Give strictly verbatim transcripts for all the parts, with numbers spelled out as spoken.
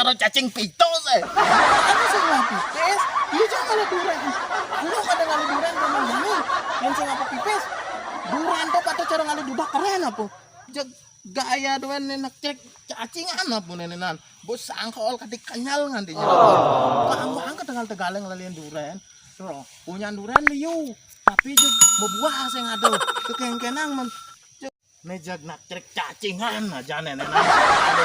Cara cacing pito sih. Anu sing ngalih pipis, iya jang ngalih duren. Lu kada ngalih duren zaman jani. Yang sing apa pipis? Duren tuh pada cara ngalih dudak keren apa? Jeg gaya duren nih nak cek cacingan apa nenenan. Bos sangkol katik kenyal nganti nyangkol. Bang bang ketegal tegaleng lalian duren. Loh, punya duren liu. Tapi jeg bebuah sing ada. Kekengkenang men. Mejag nak cek cacingan aja nenenan. Ada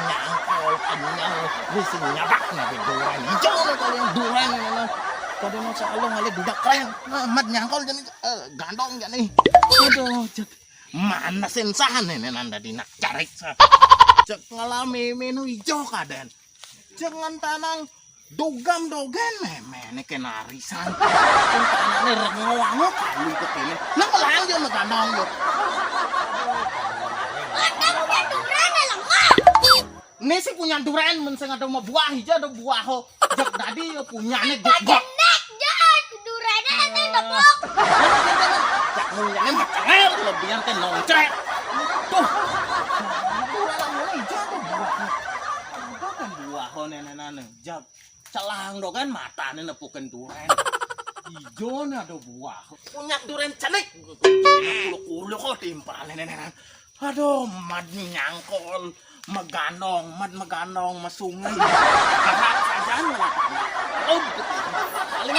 nyangkol kenyal. Ini sing nyadak nih duren. Hijau nih kalau yang duren nenenan. Kada mau selalu ngalih dudak keren. Nah, mat nyangkol jadi eh, gandong jadi. Aduh, cek mana sensahan nenenan tadi nak cari sa. Cek ngalami menu hijau kaden. Jangan tanang dogam dogan meme ini kena arisan. Tanah ini rengowango kali ke kene. Nah, melang dia megandong dia. Ini si punya duren men sing ada mau buah hijau ada buah ho. Jek tadi ya punya nih gok gok. Nek jangan duren ada tepuk. Cak punya nih macam lebihan ke nongcrek. Tuh. Duren mulai hijau ada buah ho. Ada kan buah ho nenek-nenek. Jek celang do kan matane nepukin duren. Ijo ne ada buah. Punya duren cenik. Kulo-kulo kok timpal nenek. Aduh, mad nyangkol, meganong, mad meganong, mesungai. Paling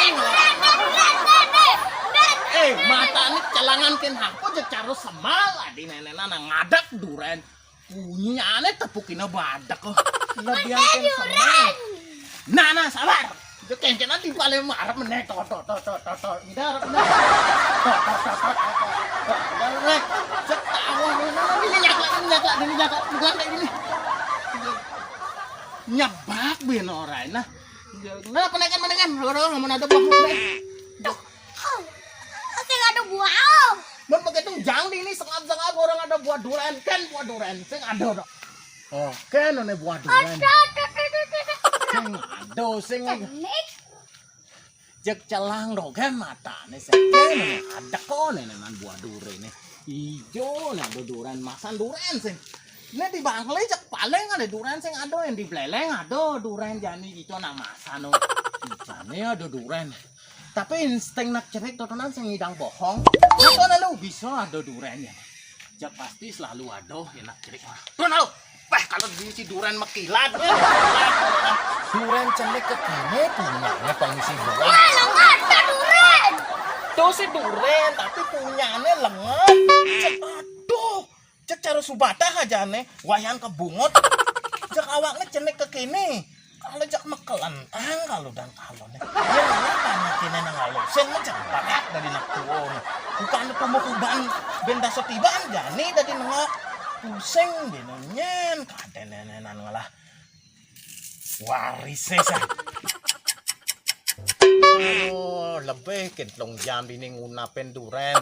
eh, mata ini celangan ken aku je caro semal adi nenek nana ngadak duren. Punyane tepukina badak kok. Lebihan ken semen. Nah, nah, sabar. Jek kengkenan di paling marep meneh to to to to to to. Ngidarep meneh. To to to to to. Ngidarep meneh. Cek tawa meneh. Ini nyaklak, ini nyaklak, ini nyaklak. Bukan kayak gini. Nyebak ben ora nah. Nah, penekan, penekan. Ora ora mau ada buah. Sing ada buah. Mun begitu jang di ini sengap-sengap orang ada buah duren, kan buah duren sing ada dok. Oh, kan one buah duren. Sing ada sing jeg celang dok kan matane sing kan ada kok nenenan buah duren ne. Ijo ne ada duren masan duren sing. Ini di Bangli cek paling ada duren sing ada yang di Beleleng ada duren jani itu nama sano. Jani ada duren. Tapi insting nak cerik totonan sing ngidang bohong. Totonan lu bisa ada duren ya. Ya pasti selalu ada ya nak cerik. Tuh lu. Wah kalau diisi duren mekilat. Duren cenik ke kene punya pengisi buah. Wah, lah ada duren. Tuh si duren tapi punyane lengan. Aduh. Cek cara subata aja ne, wayan kebungut. Cek awakne cenik ke kene. Kalau cek mekelentang kalau dan kalau ne. Ya ngapa ne kene nang alusin cek bakat dari nak tuo ne. Bukan tumbuh uban ben daso tiban jani dadi nengok. Pusing dino nyen kadene nenan ngelah. Warise sa. Oh, lebih ken telung jam dini ngunapen duren.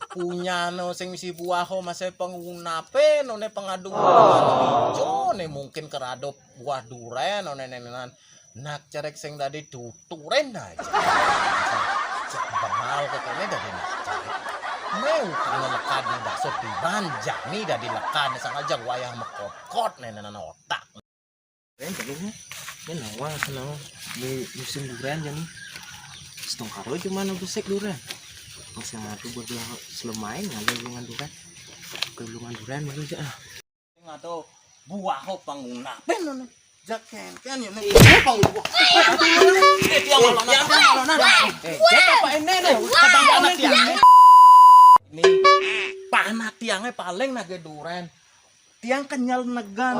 Punyano sing misi buah ho masa pengunapen one pengadu ijo ne mungkin kerado buah duren one nenenan. Nak cerek sing tadi tuturen aja. Cek bengal ke kene dari nak cerek. Mau kena lekad di daso tiban jani dari lekad sang aja wayah mekot-kot nenenan otak. Duren tadi ne. Ini nawa senang di musim duren jani. Setong karo cuma no besek duren. Masa aku berdua selemain ngalih lungan duren. Ke lungan duren dulu aja ah. Atau buah ho panguna pen no. Jak kengken ya nih. Buah panguna. Eh, dia malah tiang malah nah. Eh, dia apa ini nih? Ketangkap anak tiang. Ini panak tiangnya paling nage duren. Tiang kenyal negan.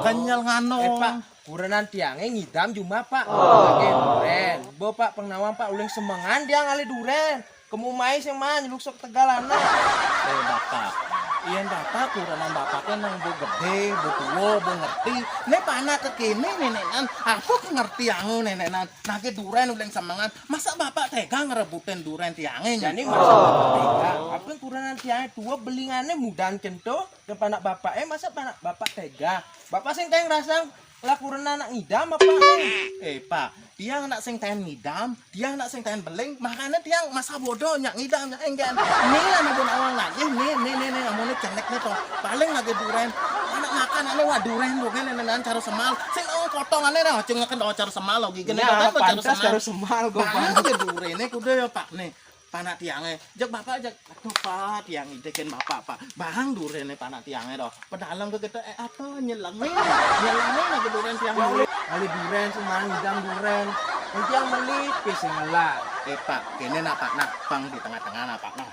Kenyal ngano. Eh, Pak, kurenan tiange ngidam jumah, Pak. Lagi duren. Bo, Pak, pengnawang, Pak, ulih semengan dia ngalih duren. Kemu mai sing man nyeluk sok tegal anak. Eh, Bapak. Iyan Bapak kurenan Bapak kan nang bo gede, bo tuo, bo ngerti. Ne panak ke kene nenenan. Apa ke ngerti angu nenenan? Nage duren ulih semengan. Masa Bapak tega ngerebutin duren tiange? Jani masa Bapak tega? Apa kurenan tiange tuo belingane mudan kento? Ke panak bapak, eh masa panak bapak tega? Bapak sing teng rasang lakuran anak ngidam apa eh? Eh Pak, tiang nak sing teng ngidam, tiang nak sing teng beling, makanya tiang masa bodoh nyak ngidam nyak enggan. Ni lah nabun awang lagi, ni ni ni ni amune cenek ni toh. Paling lagi duren. Anak Makan ane wah duren kok ngene nan cara semal. Sing oh potong ane dah, cuma kan cara semal lagi gini kan cara semal. Cara semal kok. Bang, ya durene kudu ya, Pak, nih. Panak tiange. Jek bapak jek, "Aduh, Pak, tiang ideken bapak, Pak. Bahang durene panak tiange doh. Pedalem ke kita eh apa nyelengi. Nyelengi lagi duren tiang dulu." Kali duren semang ngidam duren. Nanti yang beli pis ngelak. Eh, Pak, kene napa nah, Bang di tengah-tengah napa nah.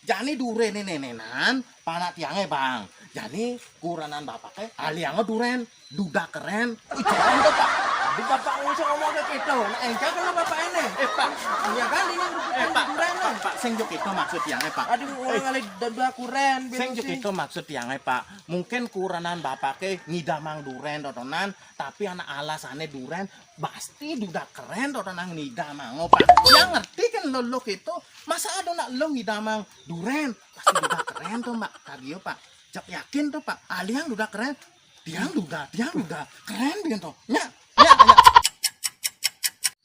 Jani durene nenenan, panak tiange, Bang. Jani kurenan bapake aliange duren, duda keren. Wih, jangan tuh, Pak. Tadi bapak ngusung ngomong ke kita. Nah, enggak kena bapak ini. Eh, Pak. Iya kan ini eh, Pak, duren Pak, Pak, sing jok itu maksud tiange, Pak. Aduh, orang kali duda keren. Sing jok itu maksud tiange, Pak. Mungkin kurenan bapake ngidamang duren dodonan, tapi anak alasane duren pasti duda keren dodonan ngidamang, Pak. Yang ngerti kan lo lo itu. Masa ada nak lo ngidamang duren pasti duda keren tuh, Pak. Kagio, Pak. Cak yakin tuh, Pak. Aliang duda keren. Tiang duda, tiang duda. Keren bikin tuh. Nya, nya, nya.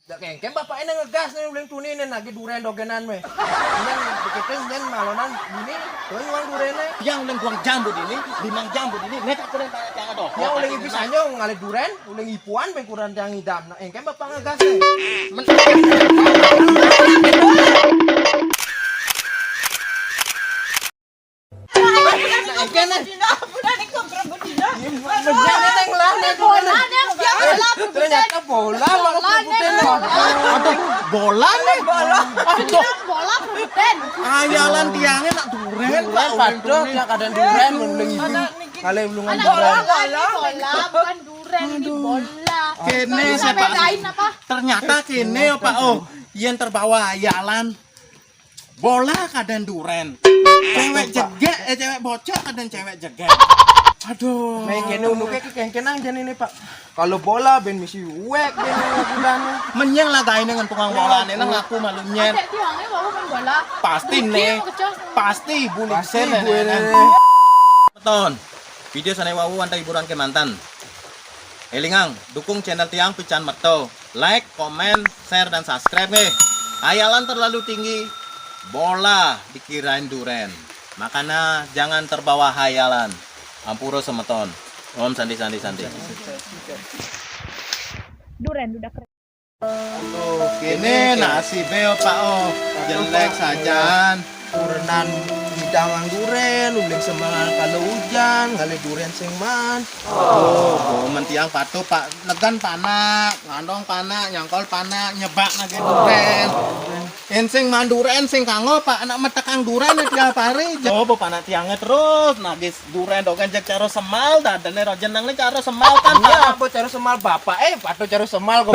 Dak kengken bapak ini ngegas nih uling tuni nih nagi duren dogenan meh. Ini begitu nyen malonan ini tuh uang durennya. Tiang uling buang jambu ini, limang jambu ini, neta kuren tanya tiang doh. Tiang uling ibu sanyo ngalih duren, uling ipuan meh kuren tiang idam. Nah, engken bapak ngegas nih. Men- Kene. Ternyata bola malah putih. Aduh, bola nih. Bola. Aduh. Bola putih. Ayalan tiangnya nak duren. Duren paduh ya kadang duren mending. Kali belum bola. Bola bukan duren ini bola. Kene siapa? Ternyata kene apa oh. Yen terbawa ayalan. Bola kadang duren. Cewek jegek, eh cewek bocah kadang cewek jegek. Aduh. Main kene unuke ki kengkenang jan ini, Pak. Kalau bola ben misi wek ben bulan. Menyang lah gaine ngan tukang bola ne nang aku malu nyen. Ada tiangnya bawa main bola. Pasti ne. Pasti bulik sen ne. Beton. Video sane wau antar hiburan kemanten. Elingang, dukung channel tiang pican meto. Like, komen, share, dan subscribe nih. Hayalan terlalu tinggi, bola dikirain duren. Makanya jangan terbawa hayalan. Ampura semeton. Om santi santi santi. Duren udah keren. Aduh, kene nasib e, Pak, oh. Jelek sajan. Kurenan ngidamang duren, uling semangan kalau hujan, ngalih duren sing man. Oh, oh, mentiang patuh, Pak. Negan panak, ngandong panak, nyangkol panak, nyebak nage duren. Ensing man duren, sing kanggo, Pak, anak metekang duren tiap hari. Oh, bo panak tiangnya terus, nagis duren dogen jek cara semal, dadane ro jeneng ne cara semal kan, Pak. Iya, apa cara semal bapak? Eh, patuh cara semal kok.